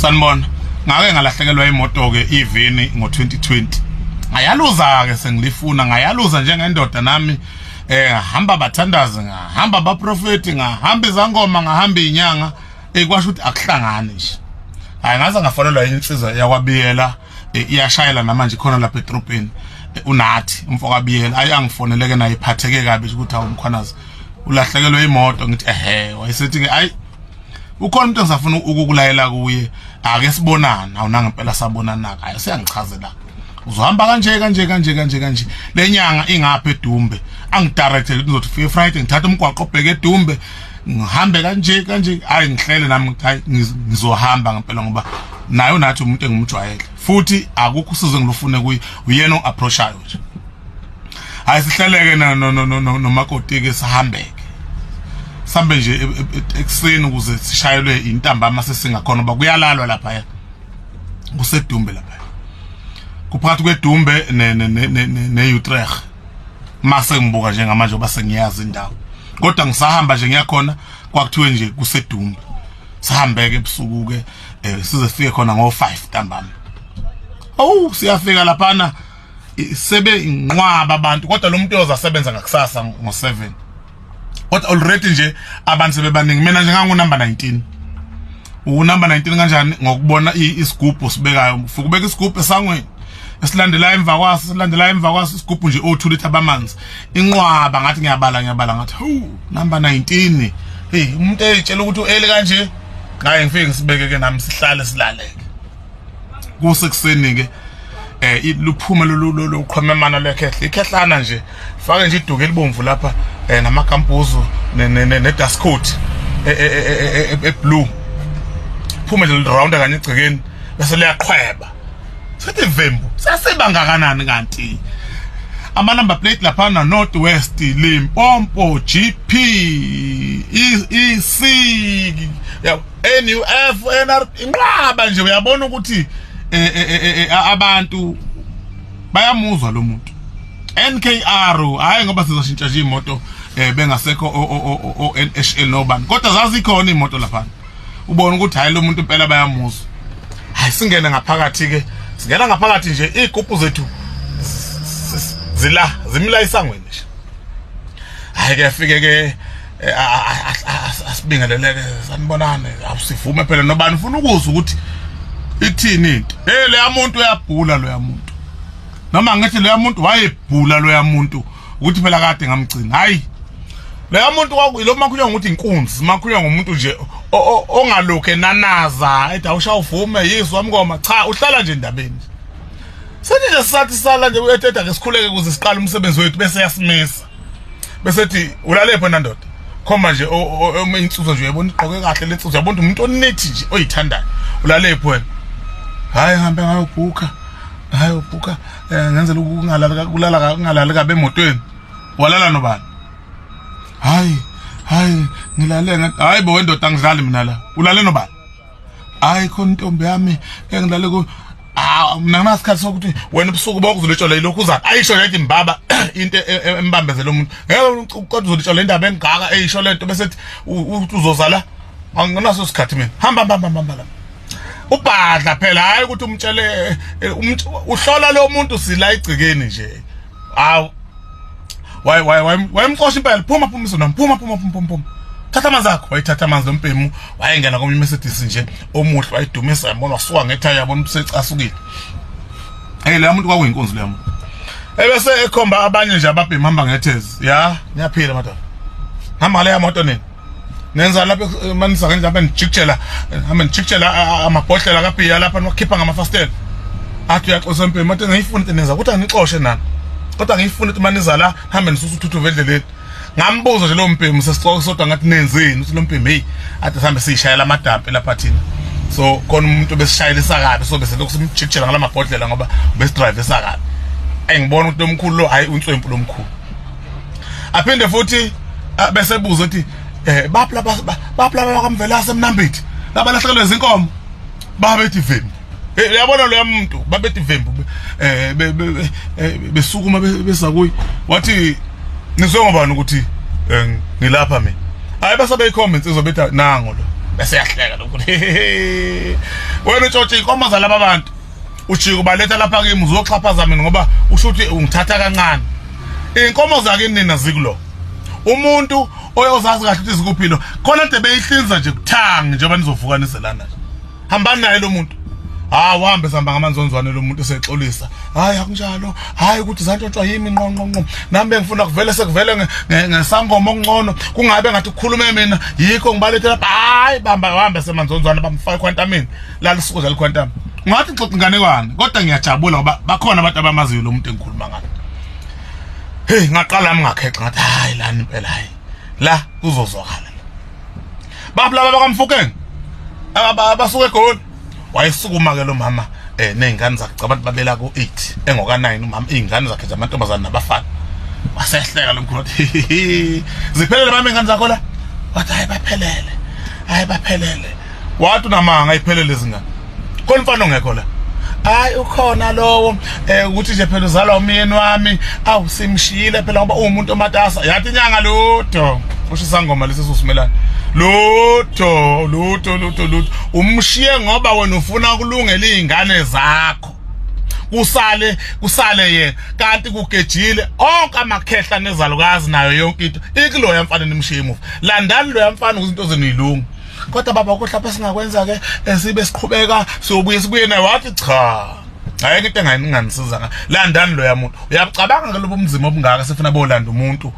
Sanibona. Ngake ngalahlekelwa imoto ke iveni ngo-2020. Ngayaluza ke sengilifuna, ngayaluza njengendoda nami hamba bathandazi, ngahamba abaprofeti, ngahamba izangoma, ngahamba inyanga, kwasho ukuthi akuhlangani nje. Hayi ngaze ngafonelwa insizwa yakwaBiyela, iyashayela namanje khona lapha edrobheni, uNathi umfo kaBiyela. Ayi angifoneleke naye iphatheke kabi ukuthi awu Mkhwanazi ulahlekelwe imoto. Ngithi ehe, wayesethi ke ayi ukhona umuntu engisafuna ukukulayela kuye, ake sibonane. Awuna ngempela sabonana, hayi siyangichazela uzohamba kanje kanje kanje kanje kanje, le nyanga ingapha eDumbe. Angidirecte ukuthi ngizothi fike Friday ngithatha umgwaqo obheke eDumbe, ngihambe kanje kanje. Hayi ngihlele nami, hayi ngizohamba ngempela ngoba naye unathi umuntu engimjwayele futhi akukho usizo engilufune kuye, uyena o-approachayo nje. Hayi sihleleke nomakoti ke sihambeke, sambe nje ekuseni ukuze sishayelwe intambama sesingakhona ngoba kuyalalwa lapha, kuseDumbe lapha, kuphakathi kweDumbe ne-Utrecht. Mase ngibuka njengamanje ngoba sengiyazi indawo, kodwa ngisahamba nje ngiyakhona, kwakuthiwe nje kuseDumbe. Sihambeke ebusuku ke, size sifike khona ngo-5 ntambama. Awu siyafika laphana sebe inqwaba abantu, kodwa lo muntu uyozasebenza ngakusasa ngo-7, kodwa already nje abantu sebebaningi. Mina nje ngangu number 19. U number 19 kanjani? Ngokubona isigubhu sibekayo, ufika ubeka isigubhu esangweni, esilandelayo emva kwaso, esilandelayo emva kwaso, isigubhu nje o2 litha bamanzi, inqwaba. Ngathi ngiyabala, ngiyabala, ngathi hu number 19. Hey, umuntu eyitshela ukuthi ueli kanje. Ngaye ngifike ngisibeke ke nami, sihlale silaleke kusekuseni ke, luphume lolu qhwememana lwekhehla, ikhehlana nje, fake nje iduku elibomvu lapha, namakampuzu ne dust coat e blue, phume nje round kanye egcekeni bese liyaqhweba. Sithi vembu sasiba ngakanani kanti ama number plate laphana? North West, Limpopo, GP, E C, NUF, NR, inqwaba nje. Uyabona ukuthi abantu bayamuzwa lo muntu. NKR, hayi ngoba sizoshintsha nje imoto, bengasekho o NHL nobani, kodwa zazikhona imoto lapha, ubona ukuthi hayi lo muntu impela bayamuzwa. Hayi singene ngaphakathi ke, singena ngaphakathi nje, izigubhu zethu zila zimila isangweni nje. Hayi ke fike ke asibingeleleke, sanibonane, awusivume phela nobani ufuna ukuzwa ukuthi ithini into. Hey, leya muntu uyabhula loya muntu, noma ngithi loya muntu wayebhula loya muntu ukuthi phela kade ngamgcina. Hayi leya muntu lo makhulunywa ngokuthi inkunzi, makhulunywa ngomuntu nje ongalokhu enanaza ethi awusha uvume yizwa mngoma, cha uhlala nje endabeni. Sethi nje sisathi sala nje uyethetha ke sikhuleke ukuze siqale umsebenzi wethu, bese yasimisa, bese ethi ulalephi wena ndoda? Khomba nje insizwa nje, uyabona igqoke kahle le nsizwa, uyabona umuntu onithi nje oyithandayo. Ulalephi wena? Hayi ngihambe ngayobhukha, hayi ubhukha, ngenzela ukungalali, kulala kungalali kabe emotweni. Walala nobani? Hayi hayi ngilale. Hayi bo wendoda, angidlali mina la. Ulale nobani? Hayi khona intombi yami engilale ku. Ah, mina nginasikhathi sokuthi wena ubusuku bonke uzolitshola ilokhu uzana ayisho nje imbaba into embambezela umuntu, ngeke kodwa uzolitshola indaba engaka eyisho lento bese ethi uzozala. Anginaso isikhathi mina, hamba hamba hamba hamba la. Ubhadla phela, hayi ukuthi umtshele, uhlola lo muntu sila igcikeni nje. Hawu wayemxosha impela, phuma phuma izona, phuma phuma phuma phuma, thatha amanzi akho. Wayithatha amanzi lombhemu, wayengena komunye iMercedes nje omuhle, wayidumisa, yabona wasuka ngethaya, yabona usecasukile. Hey, leya muntu kwakuyinkunzi leya muntu. Ebese ekhomba abanye nje ababhemu, hamba ngethezi ya, niyaphila madoda, hamba ngaleya moto nini nenza lapha, manisa ngendlela, lapha nijikijela, hamba nijikijela amabhodlela kabhiya lapha niwakhipha ngamafasitela. Athi uyaxosa empini, athi ngiyifuna into nenza ukuthi anixoshe nani, kodwa ngiyifuna ukuthi maniza la hambe nisusa uthuthuva endleleni. Ngambuza nje lo mbhemu sesixoxe sodwa, ngathi nenzeni? Uthi lo mbhemu, hey, athi sihambe siyishayela amadampi lapha thina, so khona umuntu besishayelisa kabi, so bese lokhu simjikijela ngalamabhodlela ngoba besidrivesa kabi. Engibona ukuthi lomkhulu lo, hayi unswempu lomkhulu. Aphinde futhi bese buza ukuthi baphi laba, baphi laba kaMvelase eMnambithi labalahlekelwe izinkomo? Babethi vembu. Uyabona loya muntu, babethi vembu, besukuma besa kuye, wathi nizwe ngobani ukuthi ngilapha mina? Hayi base beyikhomba insizwa, bethi nango lo, bese yahleka lokho. Wena utshontshe inkomo zalaba bantu, ujike ubaletha lapha kimi uzoxhaphaza mina ngoba usho ukuthi ungithatha kancane. Inkomo zakini nina zikulo umuntu oyozazi kahle ukuthi zikuphi lo khona nje beyihlinza nje kuthangi njengoba nizovukanise lana nje. Hambani naye lo muntu. Hawu, hambe sihamba ngamanzonzwane, lo muntu esexolisa, hayi akunjalo, hayi ukuthi zantshontshwa yimi, nqo nqo nqo, nami bengifuna kuvele sekuvele ngesangoma okungcono, kungabe ngathi kukhulume mina, yikho ngibalethela. Hayi, bamba hambe semanzonzwane, bamfaka ekhwantamini, lalisuka nje likhwantami. Ngathi ngixoxa inganekwane, kodwa ngiyajabula ngoba bakhona abantu abamaziyo lo muntu engikhuluma ngayo. Hey, ngaqala nami ngakhexa, ngathi hayi lana impela, hayi la kuzozwakala. Baphi laba bakaMfukeng abasuka eGoli? Wayesukuma ke lo mama nezingane zakhe, cabanga babela ku 8 engoka 9 umama, izingane zakhe zamantombazane nabafana. Wasehleka lo mkhulu, wathi ziphelele mama ingane zakho la? Wathi hayi baphelele, hayi baphelele. Wathi unamanga, ayiphelele izingane, khona umfana ongekho la. Hayi ukhona lowo, ukuthi nje phela uzalwa umyeni wami, awu simshiyile phela ngoba uwumuntu omatasa. Yathi inyanga lutho, usho isangoma lesi susimelana, lutho lutho lutho lutho, umshiye ngoba wena ufuna ukulungela izingane zakho, kusale kusale yena, kanti kugejile onke amakhehla nezalukazi nayo yonke into ikuloya mfana nimshiye emuva. Landani loya mfana ukuze into zenu yilunge. Kodwa baba, kuhle lapha singakwenza ke sibe siqhubeka, siyobuye sibuye naye. Wathi cha, ayeke into enganisiza nga landani loya muntu. Uyacabanga ke lobo mzima obungaka, sifuna bolanda umuntu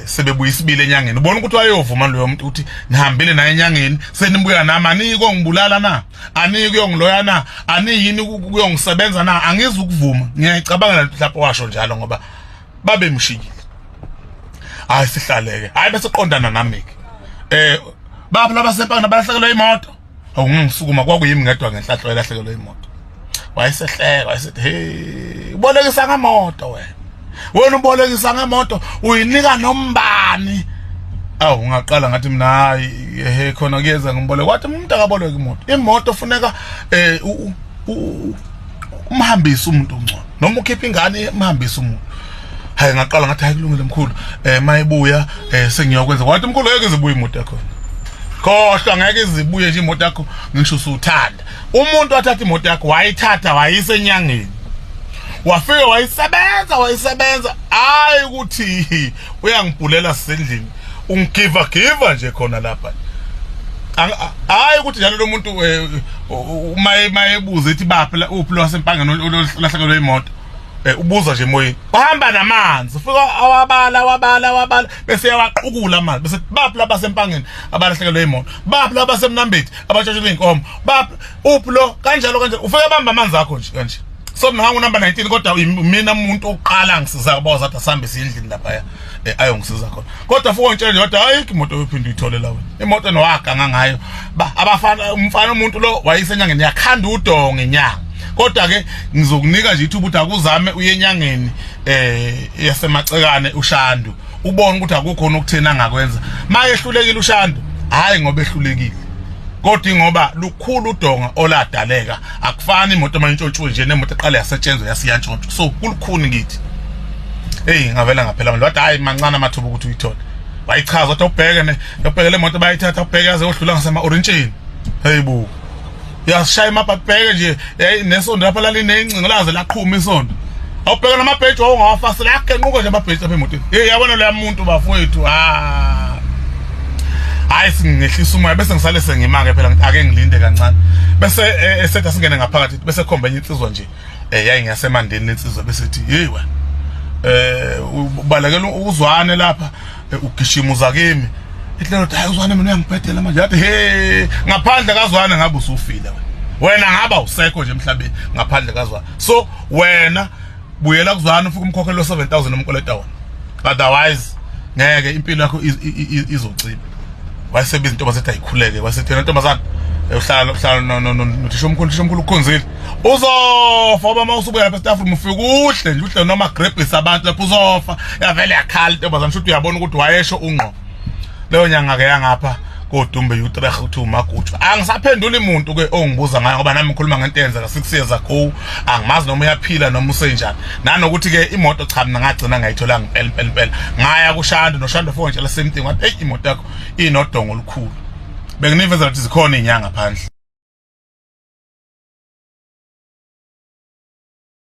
sebebuya isibili enyangeni, ubona ukuthi wayovuma loyo muntu ukuthi nihambile naye enyangeni, senibuya nami, aniki ngibulala na, aniki kuyongiloya na, aniyini kuyongisebenza na? Angizukuvuma. Ngiyayicabanga mhlawumbe washo njalo ngoba babemshiyile. Hayi sihlaleke, hayi bese qondana nami ke, bapha labasempangeni abalahlekelwe imoto. Awungisukuma, kwakuyimi ngedwa ngenhlahlo elahlekelwe imoto. Wayesehleka, wayesethi hey, ubolekisa ngemoto wena, wena ubolekisa ngemoto, uyinika nombani? Awu, ngaqala ngathi mina hayi, he khona kuyeza ngimboleka. Wathi umuntu akaboleka imoto, imoto funeka umhambise umuntu ongcono, noma ukhipha ingane umhambise umuntu. Hayi ngaqala ngathi hayi kulungile mkhulu, mayibuya sengiyokwenza. Wathi mkhulu ngeke izibuye imoto yakho, khohlwa, ngeke izibuye nje imoto yakho ngisho usuthanda. Umuntu wathatha imoto yakho, wayithatha wayisa enyangeni, wafike wayisebenza wayisebenza, hayi ukuthi uyangibhulela sisendlini, ungigiva giva nje khona lapha. Hayi ukuthi njalo lo muntu uma mayebuza ethi baphi uphi lo wasempangeni olahlekelwe imoto, ubuza nje emoyeni, uhamba namanzi, ufika awabala awabala awabala, bese yawaqukula amanzi, bese baphi labasempangeni abalahlekelwe imoto, baphi labasemnambithi abatshontshelwe inkomo, baphi, uphi lo, kanjalo kanjalo, ufike bamba amanzi akho nje kanje. So mina ngu number 19, kodwa mina umuntu oqala ngisiza kuba wazathi asambe siyendlini lapha ayongisiza khona. Kodwa futhi ngitshela nje, kodwa ayikho imoto oyophinde uyithole la wena, imoto nowaganga ngayo abafana, umfana umuntu lo wayisenyangeni yakhanda udonga inyanga. Kodwa ke ngizokunika nje ithuba ukuthi akuzame uye enyangeni yasemacekane uShandu, ubone ukuthi akukho nokuthena angakwenza. Mayehlulekile uShandu, hayi ngoba ehlulekile, kodwa ingoba lukhulu udonga oladaleka. Akufani imoto mayintshontshiwe nje nemoto eqale yasetshenzwa yasiyantshontshwa, so kulukhuni kithi. Hey, ngavela ngaphela manje. Wathi hayi mancane amathuba ukuthi uyithole. Wayichaza, wathi ubheke ne ubheke le moto bayithatha, ubheke yaze yodlula ngasema orintshini. Hey bu, yasishaya imapha, bheke nje nesondo lapha lalinengcingo, laze laqhuma isondo. Awubheke namabheji wawungawafasela, agenquka nje amabheji lapha emotweni. Hey, yabona loya muntu bafowethu, ah hayi singehlisa umoya, bese ngisale sengima-ke phela, ngithi ake ngilinde kancane, bese esethi asingene ngaphakathi, bese khomba enye insizwa nje, yayingasemandeni lensizwa, bese ethi hey wena, ubalekela uzwane lapha, ugijima uza kimi. Ithi lelo, hayi uzwane mina uyangibhedela manje. Yathi he, ngaphandle kazwane ngabe usufile wena, wena ngaba usekho nje emhlabeni ngaphandle kazwane. So wena buyela kuzwane, ufike umkhokhelo 7000 umkoleta wona, otherwise ngeke impilo yakho izocima. Wayesebiza intombazane ethi ayikhuleke, wayesethi yena ntombazane uhlala uhlala nothisha omkhulu, uthisha omkhulu ukhonzile, uzofa ngoba uma usubuya lapha esitafuni ufike uhle nje uhle noma grebhisa abantu lapho, uzofa. Yavele yakhala intombazane, shuthi uyabona ukuthi wayesho ungqo. Leyo nyanga ke yangapha kodumbe Utrecht uthi uMagutshu, angisaphenduli umuntu ke ongibuza ngayo, ngoba nami ngikhuluma ngento eyenzeka 6 years ago, angimazi noma uyaphila noma usenjani. Nanokuthi ke imoto cha, mina ngagcina ngayitholanga impela impela impela. Ngaya kuShandu, noShandu fo ngitshela same thing, wathi hey, imoto yakho inodongo olukhulu. Benginivezela ukuthi zikhona izinyanga phandle.